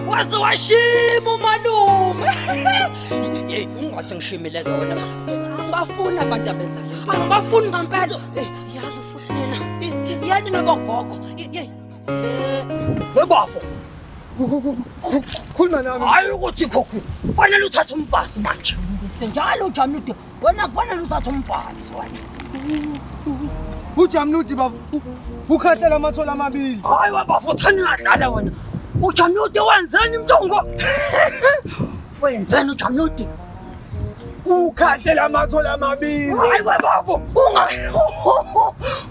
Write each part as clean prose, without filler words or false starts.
Waze washima umalume. Hey, ungathi ngishimile ke wena. Angibafuni abantu abenza le nto. Angibafuni ngempela. Yazi futhi nina. Yani nobogogo. Webafo. Khuluma nami. Hayi ukuthi khokhu. Fanele uthathe umfazi manje. Njalo ujamile Wena kufanele uthathe umfazi wena. UJamludi baba ukhahlela amathole amabili. Hayi wabafo uthani ungadlala wena. UJamludi wenzeni mntongo? Wenzeni uJamludi? Ukhahlela amathole amabili. Hayi webafo unga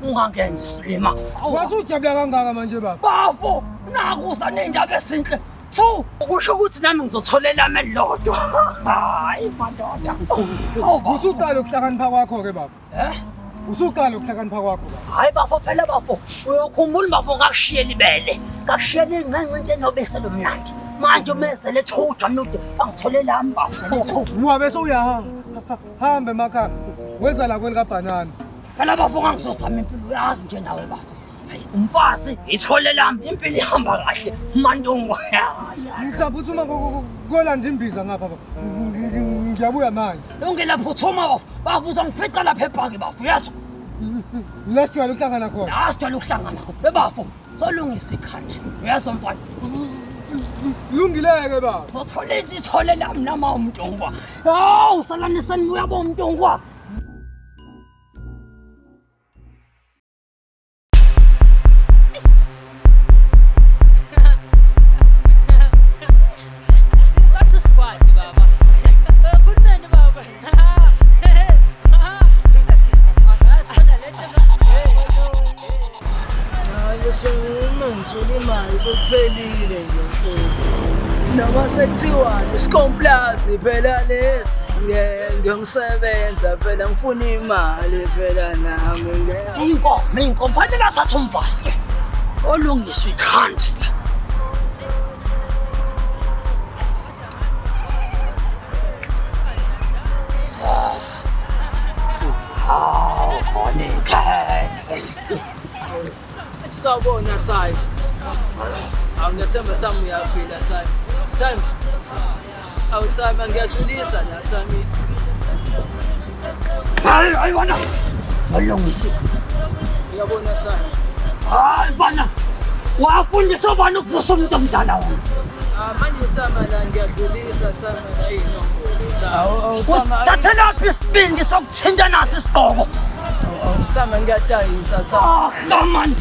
ungangenzi isilima. Wasujabula kangaka manje baba. Bafo nakusa nendaba ezinhle. Thu, kusho ukuthi nami ngizothola elami elilodwa. Hayi madoda. Hawu baba. Usuqala ukuhlakanipha kwakho ke baba. Eh? Usuqala ukuhlakanipha kwakho baba. Hayi bafo phela bafo. Uyokhumbula bafo ngakushiyela ibele. Ngakushiyela ingxenxe into enobisi lomnandi. Manje umezele thuja mnude bangithole lami bafo. Wabe sewuyahamba emakhaya. Weza la kwelika bhanana. Phela bafo ngangizozama impilo uyazi nje nawe bafo. Umfazi ithole lami impilo ihamba kahle mandungu. Ngisaphuthuma kolanda imbiza ngapha baba. Ngiyabuya manje. Lungile phuthuma bafo. Bafo uzongifica lapha ebhaki bafo uyezwa? La sijwayele ukuhlangana khona. La sijwayele ukuhlangana khona. Bebafo solungisa ikhandi. Uyezwa mfana? Lungileke baba. Sothola ithole lami nama umntungwa. Hawu salanisani uyabo umntungwa. Kuphelile nje mfowethu. Noma sekuthiwani isikomplazi phela lesi ngiyosebenza phela ngifuna imali phela nami. Inkomo, inkomo fanele athathe umfazi lo. Olungiswa ikhandi la. Hawu, khona Sawubona time. Awu ngiyathemba time uyaphila time. Time. Awu time ngiyadlulisa la time. Hayi, hayi wena. Olungisa. Uyabona time. Hayi mfana. Wafundisa ubani ukuvusa umuntu omdala wena? Ah manje time la ngiyadlulisa time la inombolo time. Usithathelaphi isibindi sokuthinta naso isigqoko? Time ngiyadayisa time. Ah, come on.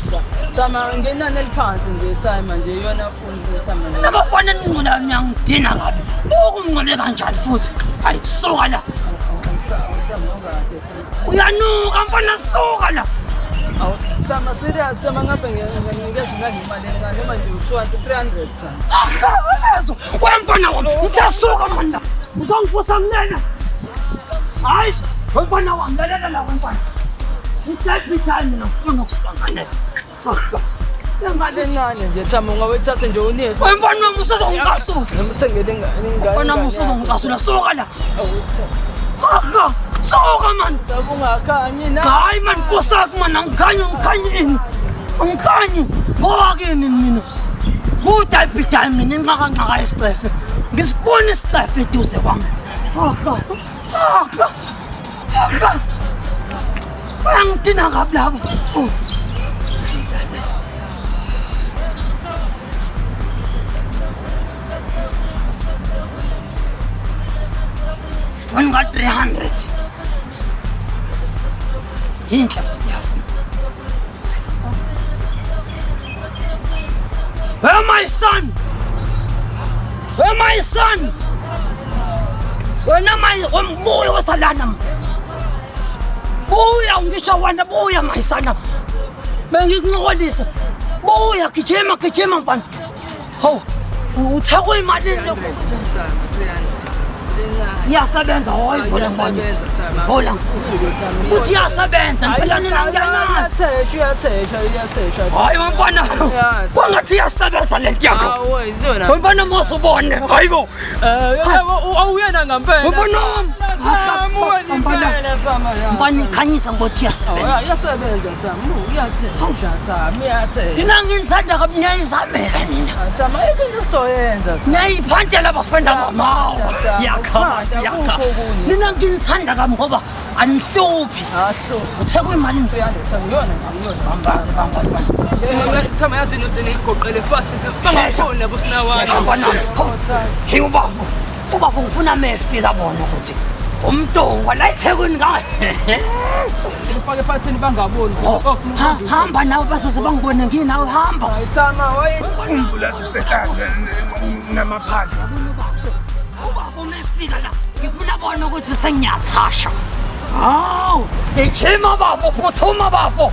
Time ngenani eliphansi nje time nje iyona foni nje time nje. Nabafana ningcole niyangidina kabi. Buka ungcole kanjani futhi. Hayi suka la. Uyanuka mfana suka la. Awu Tama serious Tama ngabe ngiyanikeza nale imali encane noma nje u-200 300 Tama. Ahlabezo. Wemfana wami, ngithe suka mani la. Uzongivusa mnene. Hayi, wemfana wami lalela la wemfana. Ngithe time mina ngifuna ukusanganela. Imali encane nje Tama ungawethatha nje unike. Wemfana wami usazongicasula. Noma uthengele ingane. Mfana wami usazongicasula suka la. Awu Aha, suka man. Tama ungakhanyi na. Hayi man kusakho man angikhanyi angikhanyi ini. Angikhanyi ngowakini mina. Kudayibhidayi mina inxakanxaka yesicefe. Ngisifuna isicefe eduze kwami. Aha. Aha. Aha. Bayangidina kabi laba. Oh. Foni ka 300. Yinhle futhi yafuna. Hey my son! Hey my son! Wena my buya wasalana. Buya ngisho wena buya my son. Bengikuncokolisa. Buya gijima gijima mfana. Hawu uthakwe imalini lokho? Tama 300. Lencane. Iyasebenza hoyivula mbona. Iyasebenza Thama. Vula. Uthi iyasebenza phela nina ngiyanazi. Iyathesha, iyathesha, iyathesha. Hayi mfana. Kwangathi iyasebenza le nto yakho. Hawu izona. Mfana mose ubone. Hayibo. Eh, awuyena ngempela. Mfana wami. Mfana. Mfana ikhanyisa ngokuthi iyasebenza. Iyasebenza Thama, iyathesha Thama, iyathesha. Nina nginithanda kabi niyayizamela nina. Thama, ayikho into esizoyenza. Niyayiphantela abafana bamawo. Yakha siyakha. Nina nginithanda kabi ngoba anihluphi. Aso. Uthe kuyimalini? 300 Thama, iyona iyona. Bamba bamba bamba. Thama yazi into engigoqele fast. Bangafoni labo sinawani. Mfana. Hey ubafo. Ubafo ngifuna mefika bona ukuthi umntu la eThekwini ka. Ufake ephathini bangaboni. Hamba nawe bazoze bangibone nginawe hamba. Thama, waye Umbulazi usehlala namaphali. Ubafo mefika la ngifuna bona ukuthi sengiyathasha. Hawu, gijima bafo, phuthuma bafo.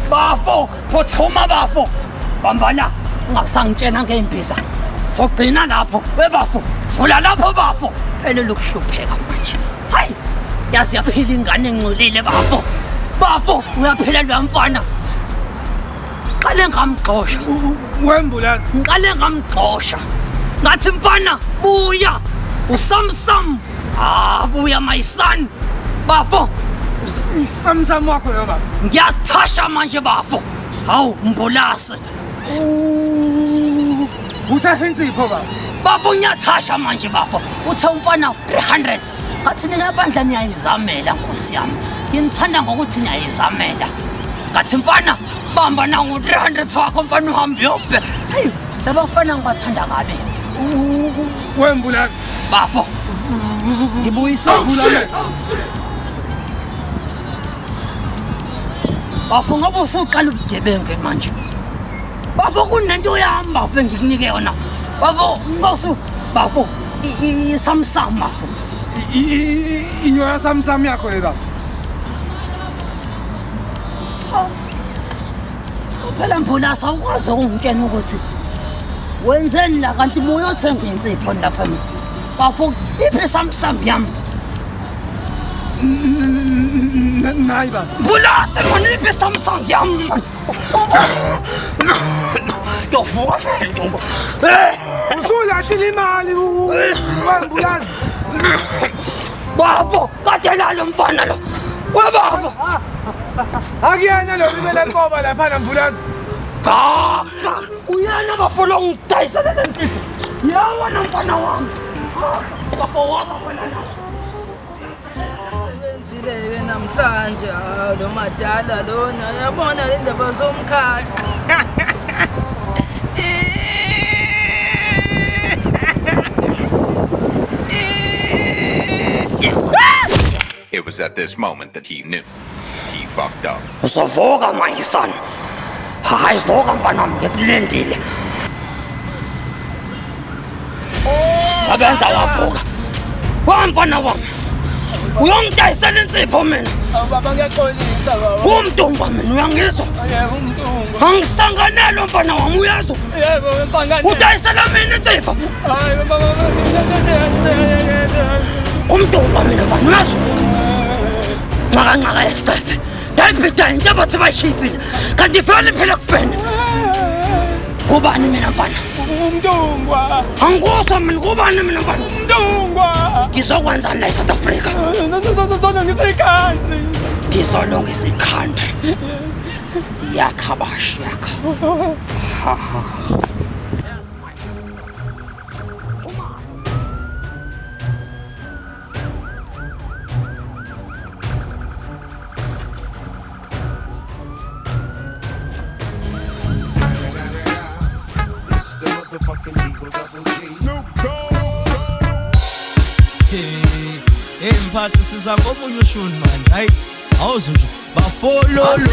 Bafo, phuthuma bafo. Bamba la, ungabusangitshena ngeimbiza. Sogcina lapho, webafo, vula lapho bafo. Phela lokuhlupheka manje. Hayi, yazi yaphila ingane engcolile bafo. Bafo, uyaphila lo mfana. Qale ngamxosha. Wembulazi. Ngiqale ngamxosha. Ngathi mfana, buya. Usamsam. Ah, buya my son. Bafo, Usamsam wakho lo baba. ngiyathasha manje bafo. Hawu, mbulase. Uthasha insipho baba. Bafo ngiyathasha manje bafo. Uthe umfana 300. Ngathi nina bandla niyayizamela nkosi yami. Nginithanda ngokuthi niyayizamela. Ngathi mfana bamba nangu 300 wakho mfana uhambe uyobhe. Hey, laba mfana ngibathanda kabi. Wembulazi. Bafo. Ngibuyisa Bafo ngoba usuqala ubugebengu manje. Bafo kunento yami bafo engikunike yona. Bafo nkosi bafo iSamsung bafo. Iyona Samsung yakho le baba. Phela Mbulasa awukwazi ukungitshena ukuthi wenzeni la kanti uyothenga insipho lapha mina. Bafo iphi Samsung yami? Nayi baba. Mbulasa mani iphi Samsung yami man. Yovuka ntombo. Usulahlile imali wembulazi. Bafo kade lalo mfana lo. Webafo. Akuyena lo limele nkoba lapha Mbulazi. Cha, uyena bafo lo ngidayisele le nsipho. Yawena mfana wami. Bafo woza wena la. Sebenzile-ke namhlanje, lo madala lona, yabona le ndaba zomkhaya. It was at this moment that he knew. He fucked up. Uzovuka my son. Hayi vuka mfana wami ngikulindile. Sebenza wavuka. Wamfana wami. Uyongidayisela insipho mina. Awu baba ngiyaxolisa baba. Kumntumba mina uyangizwa. Yebo umntungu. Angisanganelo mfana wami uyezwa. Yebo ngisanganele. Udayisela mina insipho. Hayi baba. Kumntumba mina mfana uyezwa. Nxaka nxaka yesicefe. Dayiphi into abathi bayishifile. Kanti vele phela kufeni. Kubani mina mfana? Umntungwa. Angikuzwa mina kubani mina mfana? Umntungwa. Ngizokwenzani la eSouth Africa? Ngizolungisa i-country. Ngizolungisa i-country. Yakha bash yakha. Ha ha. Hey, mphathi siza ngomunye ushuni manje. Hayi, awuze nje bafololo.